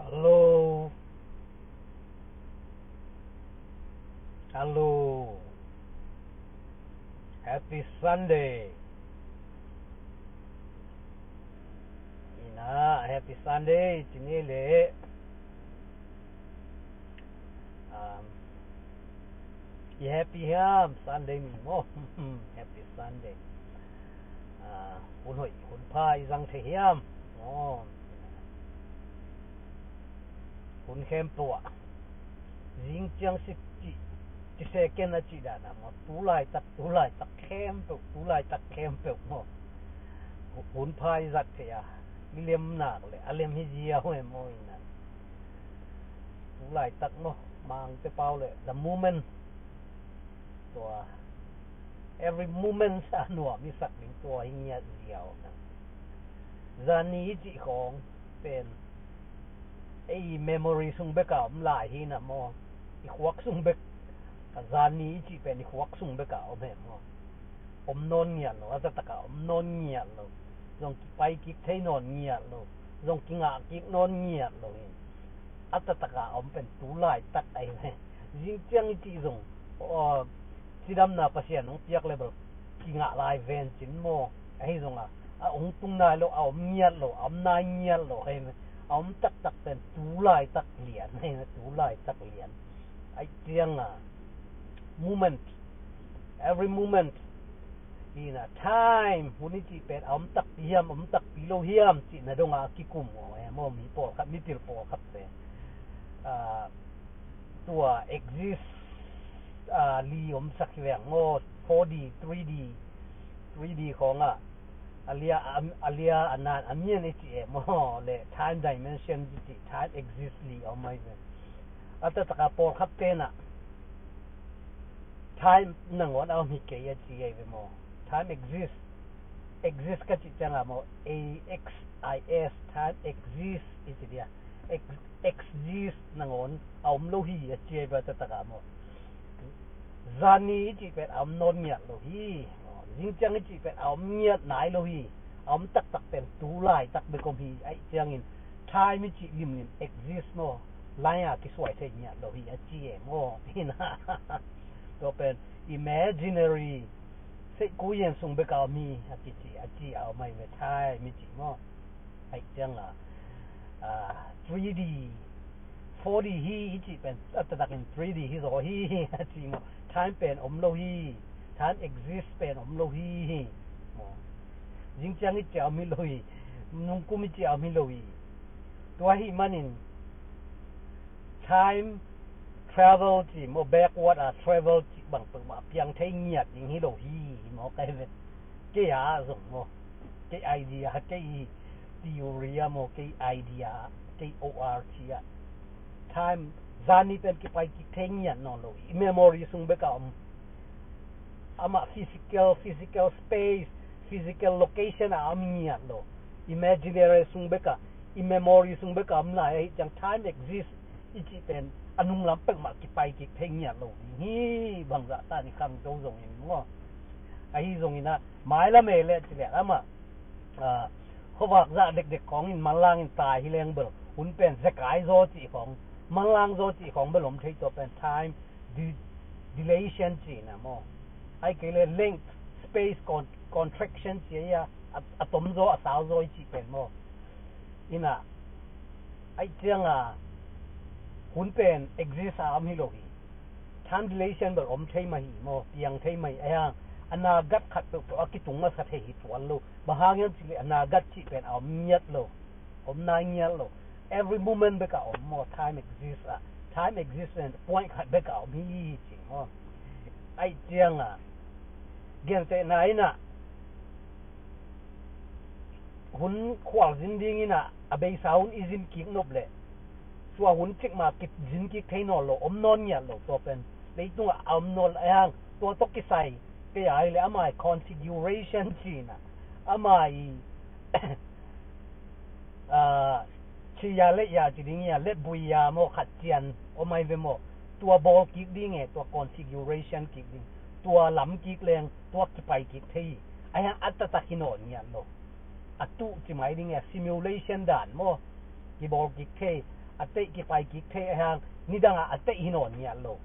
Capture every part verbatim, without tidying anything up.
Hello. Hello. Happy Sunday. Ina, happy Sunday ci ni le. Um, i happy hiam Sunday ni maw? Happy Sunday. Ah, hun hoih, hun pha i zang thei hiam? Maw. Hun khempeuh ah. Zing ciang si ci, ci second a ci dan a maw. Tu laitak, tu laitak khempeuh, tu laitak khempeuh maw. Hun pha i zat thei a. Milem nak le, a lem hi zia hoi maw ina. Tu laitak maw, Mangte pau le, the moment. Tua, every moment a nuam i sak ding tua hi ngiat ziau na. Zani i cih khawng pen, ei memory sung bek a om lai hi na maw. I khuak sung bek, zani i cih pen i khuak sung bek a om he maw. Om nawn ngiat lo, a taktak a om nawn ngiat lo. Zong kipai kik thei nawn ngiat lo. Zong kingah kik nawn ngiat lo hi. A taktak a om pen tu laitak ahi ve. Zing ciang i cih zong, aw, cidamna Pasian hong piak le bel kingah lai ven cin maw. Ahi zong a, a hong tung nai lo, a om ngiat lo, a om nai ngiat lo ahi ve. A om taktak pen tu laitak lian ahi ve, tu laitak lian. Ahi ciang a, moment, every moment. Ina, time, hun i cih pen a om takpi hiam, om takpi lo hiam cihna dong a kikum aw, eh, maw, mi pawlkhat, mipil pawlkhat pen. Ah, tua exist, ah, li om sak hi veng maw, four D, three D, three D khawng ah. A lia, a, a lia, a nan, a mian i cih e maw, le time dimension i cih, time exist li om ahi ve. A taktak a pawlkhat pen ah, time nangawn a om hi kei a ci ahi ve maw. Time exist. Exist ka cih ciang a maw, A X I S, time exist i ci dia. Ex-, exist nangawn a om lo hi a ci ahi ve a taktak a maw. Zani i cih pen a om nawn ngiat lo hi. Zing ciang i cih pen a om ngiat nai lo hi. A om taktak pen tu laitak bek om hi. Ahi ciangin time i cih limlim exist maw. Lai a kisuai thei ngiat lo hi a ci e maw. Hi na. Tua pen imaginary. Seih kuyen sung bek a om hi a kici, a ci a om ahi ve time i cih maw. Ahi ciang a, ah, three D, four D hi i cih pen a taktakin three D hi zaw hi a ci maw. Time pen om lo hi. Time exist pen om lo hi. Maw. Zing ciang i cih a om hi lo hi. Nungkum i cih a om hi lo hi. Tua hi manin time travel ci maw, backward a travel ci bang peuhmah piang thei ngiat ding hi lo hi, hi maw, ka hi ve. Kei a zong maw, kei idea, kei theory a maw, kei idea, kei O R ci a. Time, zani pen kipai kik thei ngiat nawn lo hi. I memory sung bek a om. Amah physical, physical space, physical location a om ngiat lo. Imaginary sung bek a, i memory sung bek a om lai ahi ciang time exist i cih pen a nunglam peuhmah kipai kik thei ngiat lo ding hi. Bangzah tan i khangto zongin maw. Ahi zongin a, mailam e le ci le amah, ah, khuavak zah dekdek khawngin manlang in tai hi leng bel hun pen zekai zaw cih khawng, manlang zaw cih khawng bel om thei, tua pen time di-, dilation cihna maw. Ahi kei le length, space con-, contraction ci a, a, a tom zaw, a sau zaw i cih pen maw. Ina, ahi ciang a, hun pen exist a om hi lo hi. Time dilation bel om thei mah hi maw, piang thei mah hi. Ahi hang, a nagat khat peuhpeuh a kitung masa thei hi tuan lo. Bang hang hiam cih le a nagat cih pen a om ngiat lo. Om nai ngiat lo. Every moment bek a om maw, time exist a. Time exist pen point khat bek a om hi ci maw. Ahi ciang a, gentehna in a, hun khualzin ding in a, a beisa hun i zin kik nop leh, tua hun cikmah kizin kik thei nawn lo, om nawn ngiat lo, tua pen leitungah a om nawn lo. Ahi hang, tua tawh kisai, kei a hi le amah i configuration cihna, amah i, ah, ci ya le ya ci ding ya, le bui ya maw, khat cian om ahi ve maw. Tua bawl kik ding e, tua configuration kik ding, tua lam kik leng, tua kipai kik thei. Ahi hang a taktak hi nawn ngiat lo. A tuh ci mai ding e, simulation dan maw. Kibawl kik thei. a teih kipai kik thei a hang, nidang a a teih hi nawn ngiat lo.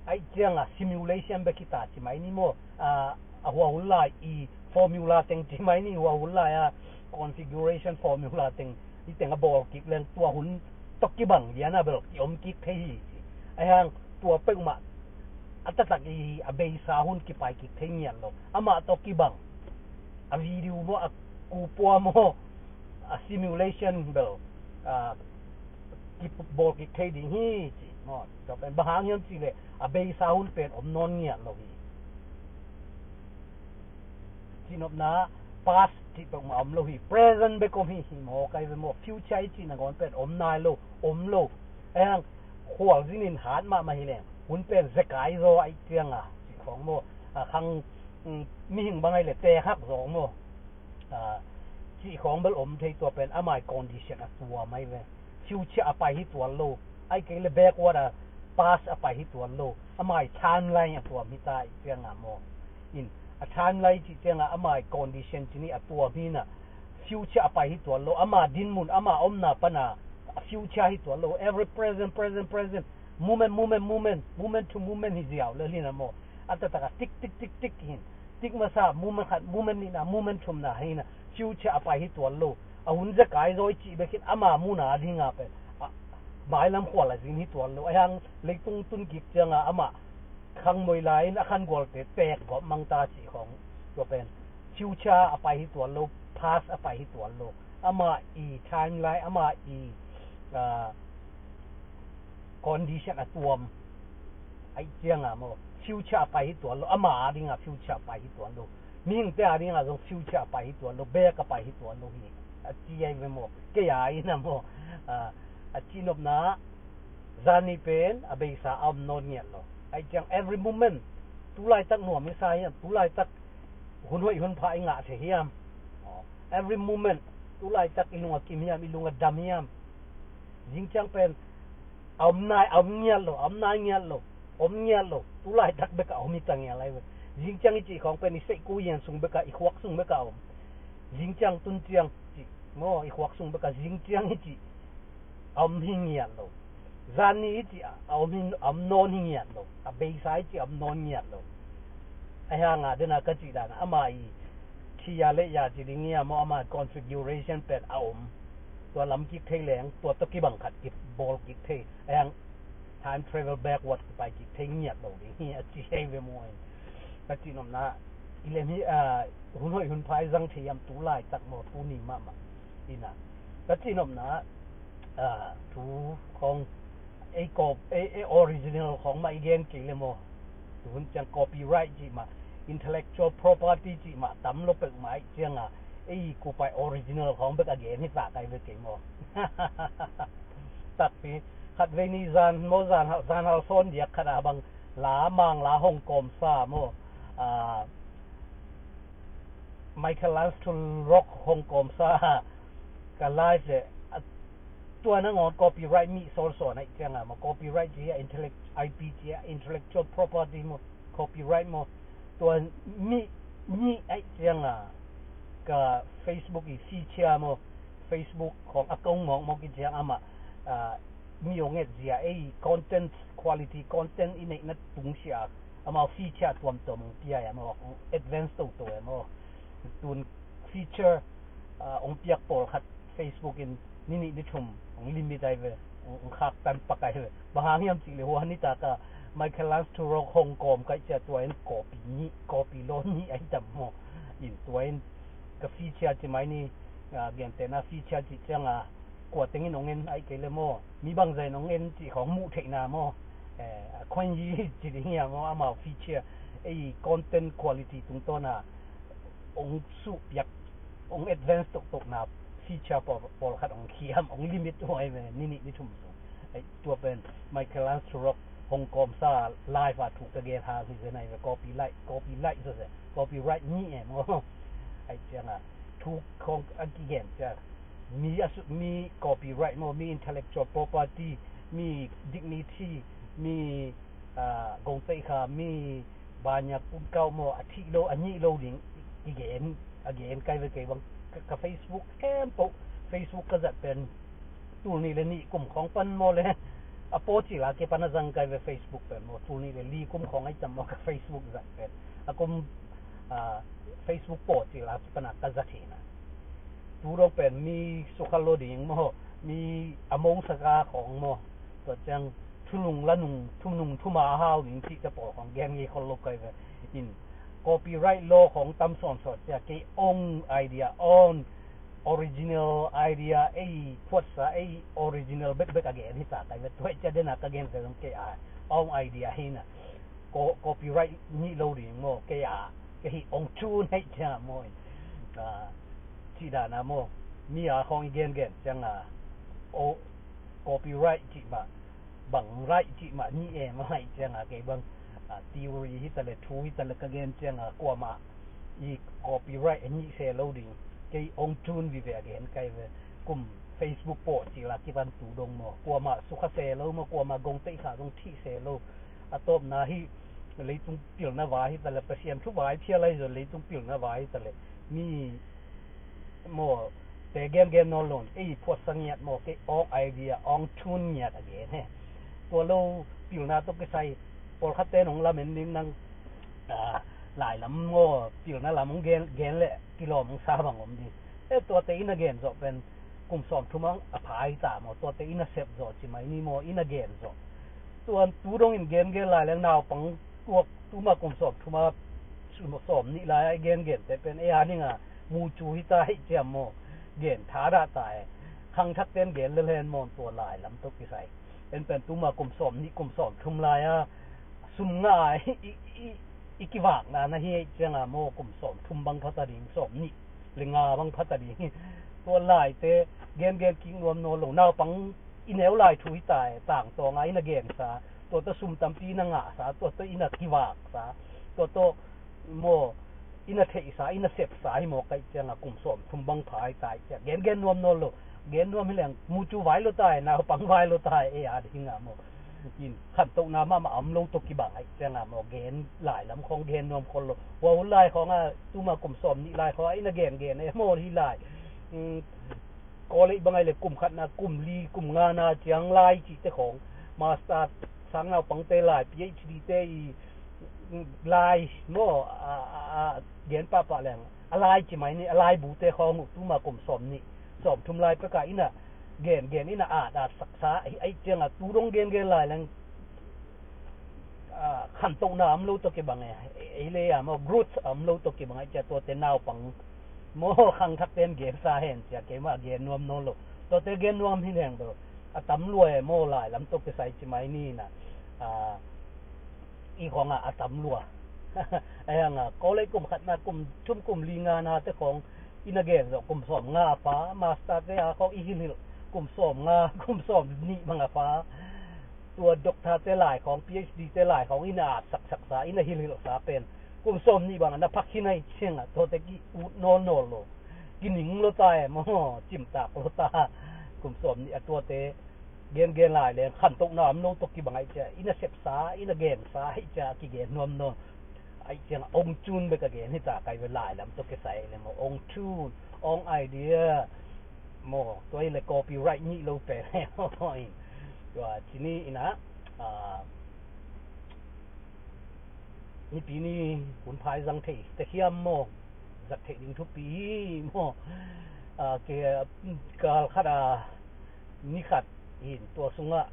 Aih ciang a simulation bek hi ta ci mai ni maw. A, a hua hun lai i formula teng ci mai ni, hua hun lai a configuration formula teng, i teng a bawl kik leng tua hun tawh kibang lian a bel ki om kik thei hi ci. A hang tua peuhmah a taktak i a beisa hun kipai kik thei ngiat lo. Amah tawh kibang a video maw, a kupua maw, a simulation bel, a, kibawl kik thei ding hi ci maw. Tua pen bang hang hiam cih leh a beisa hun pen om nawn ngiat lo hi. Cihnopna, past cih peuhmah om lo hi, present bek om hi, hi maw, kai ve maw. Future i cih nangawn pen om nai lo, om lo. A hang khualzin in hat mahmah hi leng hun pen zekai zaw aih ciang a cih khawng maw. A khang, mm, mihing bang aih leh tekhak zaw maw. A, cih khawng bel om thei, tua pen amah i condition a tuam aih ve. Future a pai hi tuan lo. Aih kei leh backward a, past a pai hi tuan lo. Amah i timeline a tuam hi ta aih ciang a maw. In, a timeline cih ciang a amah i condition ci ni a tuam hi na. Future a pai hi tuan lo. Amah dinmun, amah omna pan a, a future hi tuan lo. Every present, present, present. Moment, moment, moment, moment to moment hi ziau lel hi na maw. A taktak a tik, tik, tik, tik hi. Tik masa moment khat, moment nihna, moment thumna hi na. Future a pai hi tuan lo. A hun zekai zaw i cih bek hi na, amah mun a ding a pen, a, mailam khual a zin hi tuan lo. A hang leitung tun kik ciang a amah khangmoi lai in a khangualte teek gawp mang ta cih khawng. Tua pen future a pai hi tuan lo, past a pai hi tuan lo. Amah i timeline, amah i, a, condition a tuam aih ciang a maw. Future a pai hi tuan lo, amah a ding a future a pai hi tuan lo. Mihingte a ding a zong future a pai hi tuan lo, back a pai hi tuan lo hi. A ci aih ve maw. Kei a in a maw. A, a cihnopna, zan ni pen a beisa a om nawn ngiat lo. Aih ciang every moment, tu laitak nuam i sa hiam, tu laitak hun hoih hun pha i ngah thei hiam. Every moment, tu laitak i lung a kim hiam, i lung a dam hiam. Zing ciang pen a om nai, a om ngiat lo, a om nai ngiat lo, om ngiat lo. Tu laitak bek a om hi ta ngiat lai ve. Zing ciang i cih khawng pen i seihku yan sung bek a, i khuak sung bek a om. Zing ciang tun ciang cih maw, i khuak sung bek a zing ciang i cih a om hi ngiat lo. Zan ni i cih a om hi, a om nawn hi ngiat lo. A beisa i cih a om nawn ngiat lo. A hang a den a ka cih dan a, amah i thi a leh a ci ding hi a maw, amah configuration pen a om. Tua lam kik thei leng, tua tawh kibang khat kibawl kik thei. A hang time travel backward kipai kik thei ngiat lo ding hi a ci hi ve maw. Ka cihnopna, i lem hi, a, hun hoih hun pha i zang thei hiam, tu laitak maw, tuni mahmah. Ina, ka cihnopna, a, thu khawng, ei cop-, ei, ei original khawng mah i gen kei le maw. Tu hun ciang copyright cih mah, intellectual property cih mah tam lo peuhmah aih ciang a, ei kupai original khawng bek a gen hi ta kai ve kei maw. Takpi, khatvei ni zan maw, zan hal, zan hal sawn diak khat a bang la, mang la hong kawm sa maw. A, Michelangelo Rock hong kawm sa ka live le, a, tua nangawn copyright mi sawnsawn aih ciang a maw, copyright ci a, intellect, I P ci a, intellectual property maw, copyright maw, tua mi, mi aih ciang a ka Facebook i feature maw, Facebook khawng account mawkmawk i ciang amah, a, mi hong et zia, ei content, quality content i neihna tungsia amau feature tuamtuam hong pia e maw, hong advance toto e maw. Tun feature, ah, hong piak pawlkhat Facebook in ni nih ni thum hong limit ai ve, hong, hong khaktan pak ai ve. Bang hang hiam cih leh hua nitak a Michelangelo Rock hong kawm kaih ciah tua in copy nih, copy law nih ai tam maw. In tua in ka feature ci mai ni, ah, gentehna feature cih ciang a, kua tengin hong en aih kei le maw, mi bangzah in hong en cih khawng muh theihna maw. Eh, a khuan yi ci ding hiam maw, amau feature, ei content quality tungtawn a hong suhpiak, hong advance tohtohna feature pawl, pawlkhat hong khiam, hong limit huai ve, ni nih ni thum sung. Ei, tua pen Michelangelo Rock hong kawmsa live a thu ka gen hang hi zen ai ve, copyright, copyright zo zen, copyright ni e maw. Ei, ciang a thu khawng a kigen ciang mi a su, mi copyright maw, mi intellectual property, mi dignity, mi, ah, gong tei kha, mi banyak pun kau maw, a thih lo, a nih lo ding kigen, a gen kai ve kei bang ka, ka Facebook khempeuh, Facebook ka zat pen Tul nih le nih kum khawng pan maw le, a paw cil a kipan a zang kai ve Facebook pen maw, tul nih le li kum khawng ai tam maw ka Facebook zang pen. A kum, ah, Facebook paw cil a kipan a ka zat hi na. Tu dong pen mi sukha lo ding maw, mi a mong saka khawng maw. Tua ciang thunung la nung, thunung thuma a hau ding cih te pawl khawng gen ngei khol lo kai ve. In copyright law khawng tam sawn sawt cia kei own idea, own original idea, ei phuatsa, ei original bekbek a gen hi ta kai ve. Tua cia dena ka gen ve zong kei a own idea hi na. Ko-, copyright nih lo ding maw, kei a, kei hi ong tun hei cia maw. Ah, cih dana maw, mi a khawng i gengen cianga, o, copyright cih mah, bang right cih mah nih e maw, hei cianga kei bang, ah, theory hi ta le, thu hi ta le ka gen cianga kuamah i copyright a nih se lo ding. Kei ong tun vive a gen kai ve. Kum Facebook paw cil a kipan tu dong maw, kuamah sukha se lo maw, kuamah gong teih kha zong thih se lo. A tawpna hi leitung pilna vai hi ta le, Pasian thu vai phial lai zon leitung pilna vai hi ta le, mi maw te gengen nawn lo, ei phuatsa ngiat maw, kei ong idea, ong tun ngiat a gen he. Tua lo pilna tawh kisai pawlkhatte nong lamen ding nang, ah, lai lam maw, pilna lam ong gen, gen le kilawm ong sa bang om ding. E, tuate ina gen zawh pen kum sawm thum a pha hi ta maw, tuate ina sep zawh ci mai ni maw, ina gen zawh. Tuan tu dongin gengen lai leng naupang tuak tuma kum sawm thuma sawm nih lai a i gengen te pen ei a ninga mucu hi ta hei ciam maw, gen tha dah ta e. Khangthak ten gen lel hen maw, tua lai lam tawh kisai. En pen tuma kum sawm nih kum sawm thum lai a sum nga a i, i, i, i kivakna na hi hei cianga maw, kum sawm thum bang phata ding, sawm nih le nga bang phata ding hi. Tua laite gengen kik nuam nawn lo, naupang i neu lai thu hi ta e, tangtawnga ina gensa, tua tawh sum tampi ina ngahsa, tua tawh ina kivaksa, tua tawh maw ina theihsa, ina sepsa hi maw, kaih cianga kum sawm thum bang pha hi ta hi cia gengen nuam nawn lo. Gen nuam hi leng mucu vai lo ta e, naupang vai lo ta e, ei a dinga maw. In khantohna mahmah a om lo tawh kibang aih cianga maw, gen lai lam khawng gen nuam khol lo. Hua hun lai khawnga tuma kum sawm nih lai khawnga ina gengen e maw hi lai. College bang ai le kum khatna, kum li, kum ngana ciang lai cihte khawng, master sang naupangte lai, PhD te i lai maw, a, a, a, gen pahpah leng a lai ci mai ni, a lai bute khawng uh tuma kum sawm nih sawm thum lai peka ina gen gen, ina at at saksa aih cianga tu dong gen gen lai leng khantohna a om lo tawh kibang e, ei le a maw, growth a om lo tawh kibang aih cia tuate naupang maw, khangthak ten gensa hen cia keimah gen nuam nawn lo. Tuate gen nuam hi leng bel a tam lua e maw, lai lam tawh kisai ci mai ni na. I khawngah a tam lua. Ahi hanga college kum khatna, kum thum, kum li, ngana te khawng ina gen zawh kum sawm nga a pha, master te a khawng i hilhilh kum sawm nga, kum sawm nih bang a pha. Tua doctor te lai khawng, PhD te lai khawng ina at saksaksa, ina hilhilhsa pen kum sawm nih bang a na phak hi na hi cianga tuate ki ut nawn nawn lo. Kining lo ta e maw, cimtak lo ta. Kum sawm nih a tuate gengen lai leng khantohna a om lo tawh kibang aih cia ina sepsa, ina gensa aih cia kigen nuam nawn. Aih cianga ong cun bek a gen hi ta kai ve, lai lam tawh kisai le maw, ong tun, ong idea maw, tua hi le copyright nih lo pen he maw. Tua ci ni ina, ah, nipi ni hun phai zang thei te hiam maw, zat theih ding thupi hi maw. Ah, ke, kal khat a ni khat hin tua sungah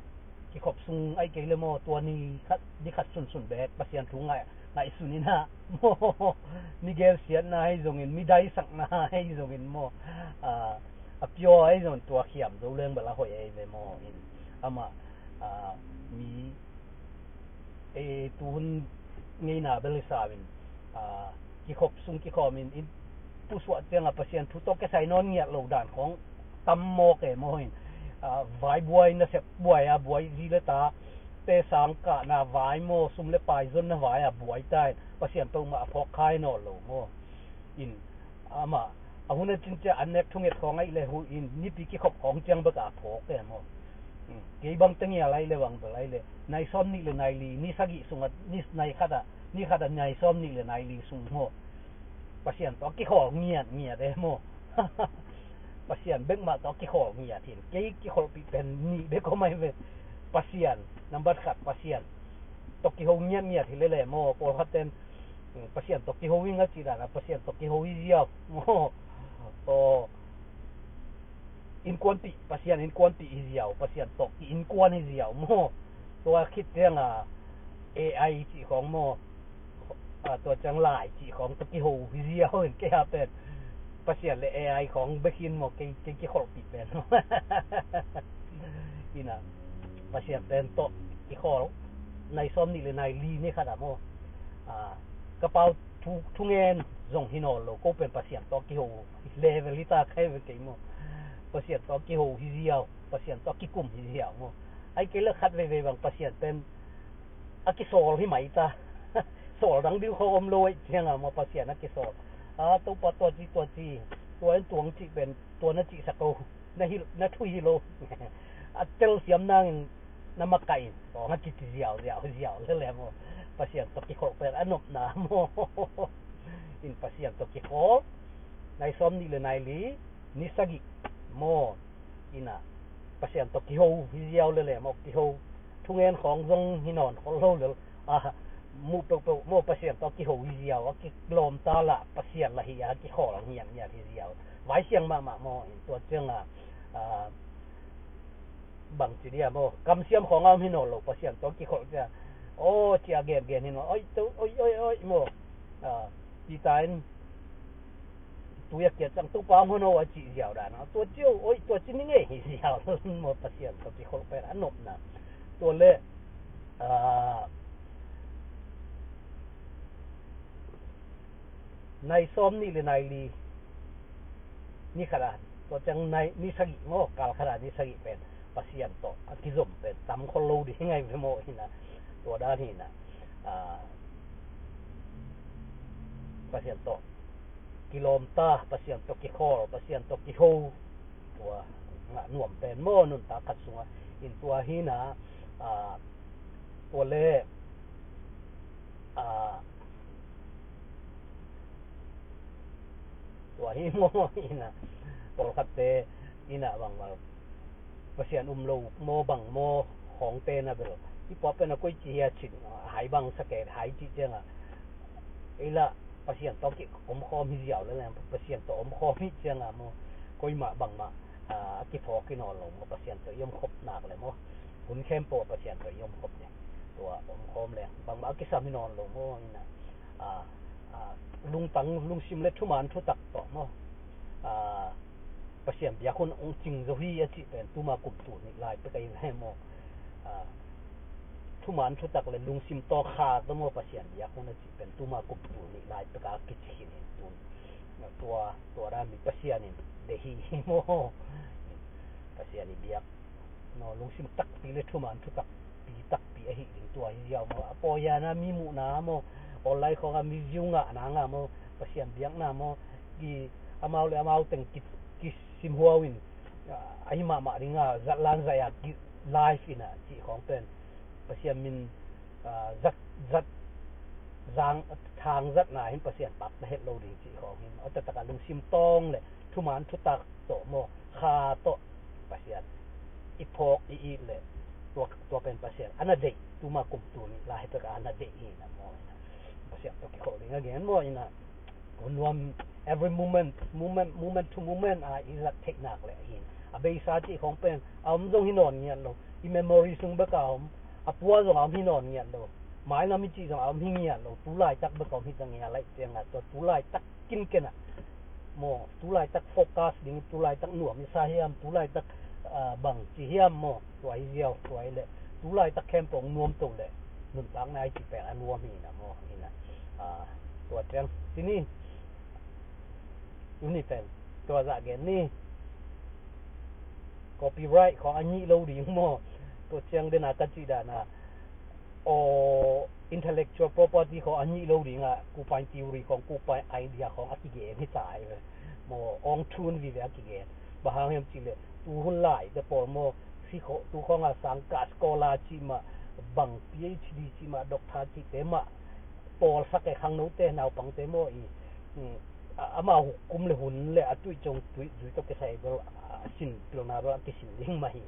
kikhop sung aih kei le maw, tua ni khat, ni khat sunsun bek Pasian thu ngaih, ngaihsun inah maw, mi gelsiatna ahi zongin, mi daisakna ahi zongin maw, ah, a pure ahi zongin tua khiam zo leng bel a hoih ahi ve maw. In amah, ah, mi e, tuhun ngeina bel hi sa in, ah, kikhop sung kikhawmin in pusuah cianga Pasian thu tawh kisai nawn ngiat lo dan khawng tam mawk e maw. In, ah, vai buai, nasep buai a buai, zi le ta te sang kahna vai maw, sum le pai zonna vai a buai ta in Pasian peuhmah a phawk khai nawn lo maw. In amah a hun a cin cia an nek thunget khawng aih le hu in nipi kikhop khawng ciang bek a phawk e maw. Kei bang te ngial aih le bang bel aih le nai sawm nih le nai li, ni sagih sungah, ni nai khatah, ni khatah nai sawm nih le nai li sung maw, Pasian tawh a kikhawl ngiat ngiat e maw. Pasian bek mah tawh a kikhawl ngiat hi. Kei kikholhpih pen nih bek om ahi ve. Pasian, nambat khat Pasian tawh kiho ngiatngiat hi lele maw. Pawlkhat ten Pasian tawh kiho hi nga cih dan a Pasian tawh kiho hi ziau maw. Aw, innkuanpih, Pasian innkuanpih hi ziau, Pasian tawh ki innkuan hi ziau maw. Tua khit ciang a AI cih khawng maw, a, tua ciang lai cih khawng tawh kiho hi ziau in kei a pen Pasian le AI khawng bek in maw, kei, kei kikholhpih pen maw. Ina, Pasian pen tawh kikhawl. Nai sawm nih le nai li ni khat a maw, a, ka pau thu, thungen zong hi nawn lo, ko pen Pasian tawh kiho level hi ta khai ve kei maw. Pasian tawh kiho hi ziau, Pasian tawh kikum hi ziau maw. Ai kei le khat veivei bang Pasian pen a kisawl hi mai ta. Sawl dang ding kho om lo aih ciang a maw Pasian a kisawl. A, Topa tua ci tua ci, tua in tuang cih pen tua na cihsak ko, na hilh, na thu hi lo. A telsiam nangin na makaih in, kawng a kici ziauziau ziau lele maw. Pasian tawh kikholh pen a nopna maw. In Pasian tawh kikholh, nai sawm nih le nai li, ni sagih maw. Ina, Pasian tawh kiho hi ziau lele maw, kiho. Thungen khawng zong hi nawn khol lo lel. A, muh peuhpeuh maw Pasian tawh kiho hi ziau, a kilawmta lah Pasian lah hi a kikhawl ngiatngiat hi ziau. Vaisiang mahmah maw, in tua ciang a, a, bang ci dia maw, kamsiam khawng a om hi nawn lo Pasian tawh kikholh cia. Aw, cia gengen hi nawn, oi, to, oi, oi, oi, maw. A, Peter in tui a kiat ciang Topa hong hon o a cih ziau dan a, tua ci o, oi, tua ci ni ngei hi ziau. Maw Pasian tawh kikholh pen a nopna. Tua le, a, nai sawm nih le nai li ni khat a, tua ciang nai, ni sagih maw, kal khat a ni sagih pen Pasian tawh a kizom pen tam khol lo ding hi ngai ve maw. Ina, tua dan hi na, a, Pasian tawh kilawmta, Pasian tawh kikhawl, Pasian tawh kiho, tua ngah nuam pen maw, nuntak khat sungah in tua hi na, a, tua le, a, tua hi maw, ina, pawlkhatte, ina, bangmah Pasian um lo maw, bang maw, khawngte na bel. Hi pua pen a koi ci hi a cin, hai bang sa ke, hai cih ciang a. Ei lah, Pasian tawh ki omkhawm hi ziau le leng, Pasian tawh omkhawm hi ciang a maw, koimah bangmah, a, a kiphawk hi nawn lo maw, Pasian tawh i omkhop nak le maw. Hun khempeuh Pasian tawh i omkhop le. Tua omkhawm le, bangmah a kisam hi nawn lo maw, ina. A, a, lungtang, lungsim le thuman thutak tawh maw. A, Pasian biak hun ong cing zo hi a cih pen tuma kum tul nih lai pek a i ve maw. A, thuman thutak le lungsim tawh kha tawh maw Pasian biak hun a cih pen tuma kum tul nih lai pek a kici khin in tun. Tua, tua dan mi Pasian in deih hi maw. Pasian i biak no, lungsim takpi le thuman thutak pi takpi ahi ding tua hi ziau maw. A pawi a na mi muhna maw, online khawng a mi ziu ngahna nga maw, Pasian biakna maw, ki amau le amau teng ki, kisimhuau in, a, ahi mahmah ding a, zatlan zai a ki live in a cih khawng pen Pasian min, a, zat, zat, zang, thang zatna hin Pasian pakta het lo ding cih khawng hin a taktak a lungsim tawng le thuman thutak tawh maw, kha tawh Pasian i phawk i it le tua, tua pen Pasian a na deih, tuma kum tul nih lai pek a na deih hi na maw, ina. Pasian tawh kikholh ding a gen maw, ina. Hun nuam every moment, moment, moment to moment a i zat theih nak le hi na. A beisa cih khawng pen a om zong hi nawn ngiat lo, i memory sung bek a om, a pua zong a om hi nawn ngiat lo, mainam i cih zong a om hi ngiat lo, tu laitak bek a om hi ta ngiat laih ciang a, tua tu laitak kinken a maw, tu laitak focus ding, tu laitak nuam i sa hiam, tu laitak, a, bang ci hiam maw, tua hi ziau, tua hi le, tu laitak khempeuh nuam to le, nuntakna i ci pen a nuam hi na maw, hi na, a, tua ciang, ci ni, tuni pen, tua zah gen ni, copyright khawng a ngih lo ding maw, tua ciang den a ka cih dan a, aw, intellectual property khawng a ngih lo ding a, kupain theory khawng, kupain idea khawng a kigen hi ta hi ve. Maw, ong thun vive a kigen. Bang hang hiam cih le, tu hun lai te pawl maw, si khawng, tu khawng a sang ka scholar cih mah, bang PhD cih mah, doctor cih te mah, pawl sak e khangnote, naupangte maw i, mm, amau kum le hun le a tuih cong tuih zui tawh kisai bel a sin pilna bel a kisin ding mah hi.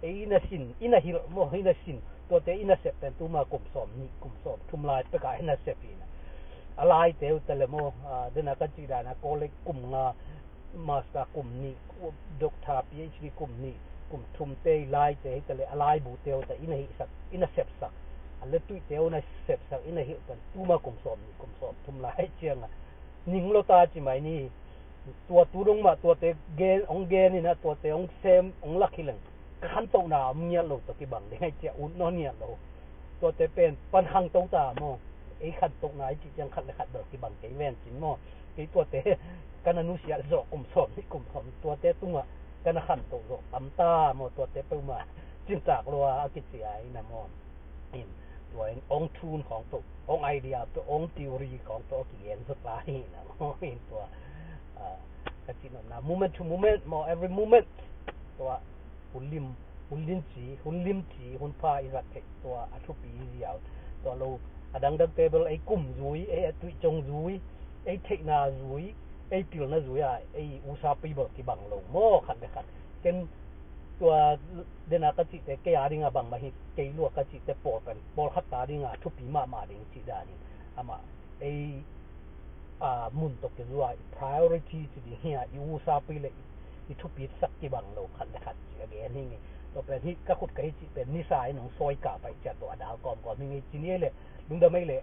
Ei ina sin, ina hilh maw, ina sin, tuate ina sep pen tuma kum sawm nih kum sawm thum lai peka ina sep hi. A laite uh ta le maw, dena ka cih dana college kum nga, master kum nih, doctor, PhD kum nih kum thum te i laite hi ta le a laibute uh ta ina hihsak, ina sepsak, a le tuihte uh na sepsak ina hilh pen tuma kum sawm nih kum sawm thum lai cianga ning lo ta ci mai ni. Tua tu dong mah tuate gen, hong gen ina tuate hong sem hong lak hi leng ka khantohna om ngiat lo tawh kibang ding ai cia ut nawn ngiat lo. Tuate pen pan khangto ta maw. Ei khantohna i cih ciang khat le khat bel kibang kei ven cin maw. Kei tuate ka na nusiat zawh kum sawm nih kum sawm tuate tungah ka na khantoh zawh tam ta maw, tuate peuhmah cimtak lua a kici a ina maw. In tua in hong thun khawng peuh, hong idea peuh, hong theory khawng peuh a kigen zawh ta hi na maw. In tua ka cih nopna moment to moment maw, every moment tua hun lim, hun limci, hun limci, hun pha i zat theih tua a thupi i ziau. Tua lo a dangdang table ei kum zui, ei a tuih cong zui, ei theihna zui, ei pilna zui a ei usa pei bel kibang lo maw khat le khat. Ken tua dena ka cihte kei a dinga bangmah hi kei lua ka cihte pawl pen pawlkhat ta dinga thupi mahmah ding cih danin amah ei a mun tawh kizua i priority ci ding hi a, i usa pei le i thupitsak kibang lo khat le khat ci a gen hi ngei. Tua pen hi ka khut ka hi cih pen nisa in hong sawi kah paih ciat tawh a dal kawmkawm hi ngei ci ni ei le lungdam ei le